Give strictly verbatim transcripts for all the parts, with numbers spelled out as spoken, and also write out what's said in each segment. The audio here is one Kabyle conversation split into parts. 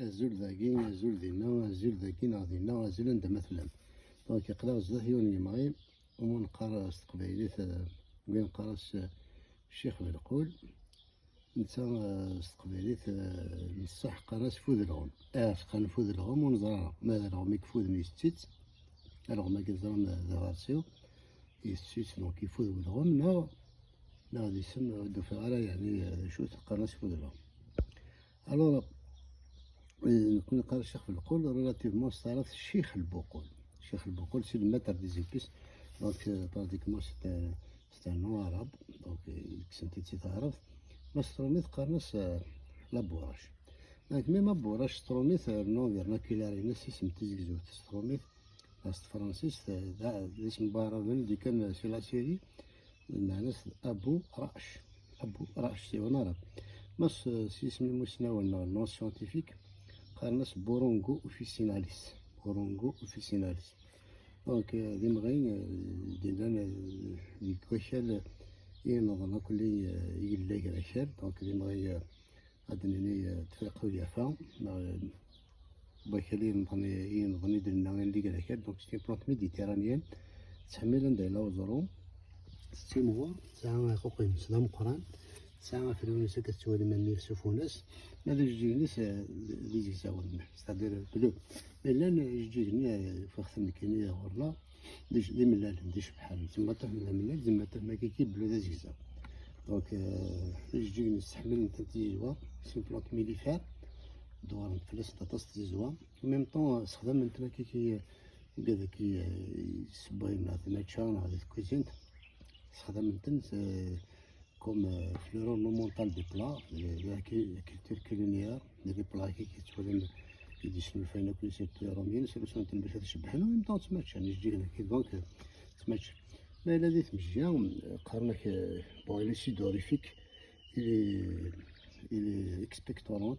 Azul dagi, azul dinna, azul dagi neɣ dinna, azul anda ma tellam. Donc, aql-aɣ zdat yiwen n yemɣi, umi neqqar s teqbaylit, eh, win neqqar-as, eh, Ccix Belqul. Netta, eh, s teqbaylit, eh, n ṣṣeḥ qqaren-as Fudelɣem. Ah, qqaren Fudelɣem ur neẓri ara ma d alɣem i ifuden yessett-itt, alɣem-agi ẓran d, d aɣersiw, yessett-itt, donc ifud welɣem, neɣ, neɣ d isem ur d-ufiɣ ara, yeɛni, eh, d acu qqaren-as Fudelɣem. Alors, eh, nekkni neqqar Ccix Belqul, relativement s taɛrabt Ccix Lbuqul. Ccix Lbuqul, c'est le maître des épices. Donc, euh, pratiquement, c'est un, c'est un nom arabe. Donc, euh, kksen-t-id si taɛrabt. Ma s trumit, qqaren-as, euh, Labourac. Donc, même Labourac, s trumit, euh, le nom vernaculaire-ines, isem n tizegzewt s trumit, neɣ s tefransist, euh, d, d isem n waɛraben, d kan, euh, si la Syrie, lmeɛna-s d Abu Rac. Abu Rac, c'est un arabe. Ma s, s yisem imusnawen neɣ le nom scientifique, qqaren-as Burungo officinalis. Burungo officinalis. Donc, euh, d imɣi, euh, d-illan, euh, deg wakal, euh, i yenḍen akk, euh, i yella gar akal. Donc, d imɣi, euh, ad d-nini, euh, Tefriqt Ugafa, neɣ, euh, wakal i yenḍen, i yenḍen i d-nenna illi gar akal. Donc, c'est une plante méditerranéenne. Tettḥemmil anda yella uẓru. Tettimɣur, tesɛa iquqi-nnes d ameqqran. Tesɛa afriwen-is akka tettwalim almi yefsufunes. Ma d ijeǧǧigen-is, eh, d izegzawen, c'est-à-dire bleu. Ma llan ijeǧǧigen-nni, eh, ufiɣ-ten nekkini ɣur-neɣ, d ij-, d imellalen, d icebḥen. Zemma tafem d amellal, zemma tafem akka ki bleu d azegzaw. Donc, eh, ijeǧǧigen-nni ttḥemmilen-ten tizizwa, c'est une plante mellifère, dewwren fell-asent aṭas tzizwa. En même temps, ssexdamen-ten akka ki, eh, wigad akka, eh, yessewwayen neɣ di tmačča neɣ di tkuzint. Ssexdamen-ten, eh, comme, euh, fleur ornementale des plats, les, la cu-, la culture culinaire, les plats qui, qui sont les, qui disent le fait que c'est le romier, c'est le son de bêche de chibhan, en même temps, tu matches, un jus, qui donc, euh, tu matches. Mais la dite, mais j'ai un, euh, carnac, euh, bon, il est sudorifique, il est, il est expectorant.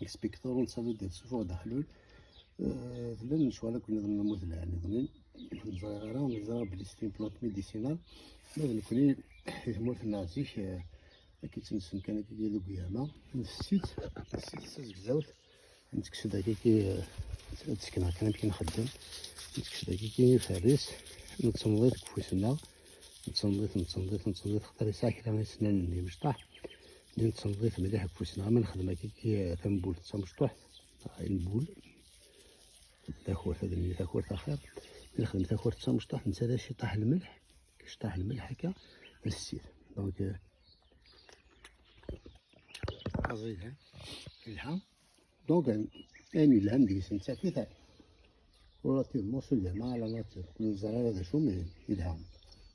Expectorant, ça veut dire souvent d'ahlul. Euh, llan lecɣal akk nniḍen n umudlaɛ nniḍen. Ur ẓriɣ ara, neẓra belli c'est une plante médicinale. Ma d nekkni, di tmurt-nneɣ zik, eh, akka i tt-nessen kan akka deg ugama. Nessett, nessett s tazegzawt, nettekkes-d akka ki, eh, ad sekneɣ kan amek i nxeddem. Nettekkes-d akka ki iferr-is, nettenḍ-it deg ufus-nneɣ, nettenḍ-it, nettenḍ-it, nettenḍ-it, xaṭer yesɛa kra isnan n yimecṭaḥ. Nettenḍ-it mliḥ deg ufus-nneɣ, ma nexdem akka ki, eh, tambult d tamecṭuḥt, ah, une boule. Takurt, ad nini takurt axir. Mi nexdem takurt d tamecṭuḥt, nettarra ciṭṭaḥ lmelḥ, ciṭṭaḥ lmelḥ akka, nessett. Donc, euh, aẓidan, yelha. Donc, euh, ayen yelhan deg-s nettaf-it relativement s ugama à la nature. Ur neẓri ara d acu, mais yelha.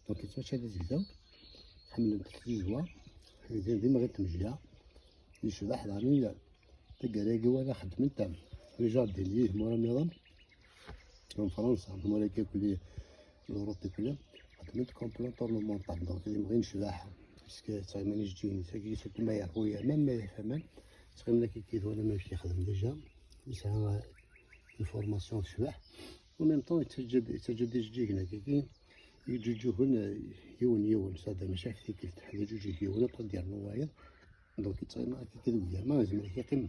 Donc, yettmačča d azegzaw, ḥemmlen-t tzizwa, d, d imɣi n tmejja, yecbeḥ daɣen. Taggara-agi wala xeddmen-t les jardiniers di tmura nniḍen, en Fransa, tmura-agi akk, l'Europe akk, xeddmen-t comme plante ornementale, donc d imɣi n ccbaḥa, parce que ttɣimin ijeǧǧigen-is, surtout ma yerɣa waman, ma yerfa aman, ttɣimin akka kif wala amek yexdem déjà, yesɛa une formation tecbeḥ, en même temps yettaǧǧa-d, yettaǧǧa-d ijeǧǧigen akka ki yeǧǧuǧugen, euh, yiwen yiwen, ça d mačči ɣef tikkelt, ḥedd iǧuǧug yiwen, après ad d-yernu wayeḍ. Donc, yettɣima akka deg ugama, yezmer ad yeqqim,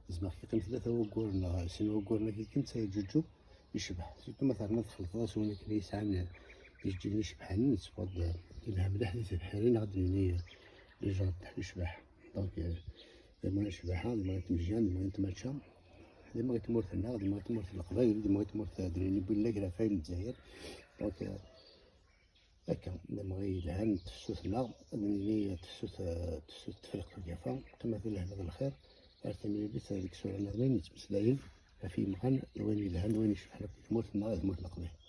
yezmer ad yeqqim tlata wagguren neɣ sin wagguren akka kan, yettǧuǧǧu, yecbeḥ. Surtout ma terniḍ txelṭeḍ-as win akken yesɛan ijeǧǧigen icebḥanen, tettwad yelha mliḥ di tebḥirin, neɣ ad d-nini les jardins icbeḥ. Donc, euh, d imɣi n ccbaḥa, d imɣi n tmejja, d imɣi n tmačča, d imɣi n tmurt-nneɣ, d imɣi n tmurt n Leqbayel, d imɣi n tmurt, ad d-nini, n win n Legraf, n Lezzayer. Donc, euh, Akka, d imɣi yelhan n tefsut-nneɣ, ad nini tefsut, eh, tefsut n Tefriqt Ugafa, qqimet di lehna d lxir, ar timlilit deg isura nniḍen nettmeslayen ɣef yimɣan d wayen yelhan d wayen icebḥen akk di tmurt-nneɣ, di tmurt n Leqbayel.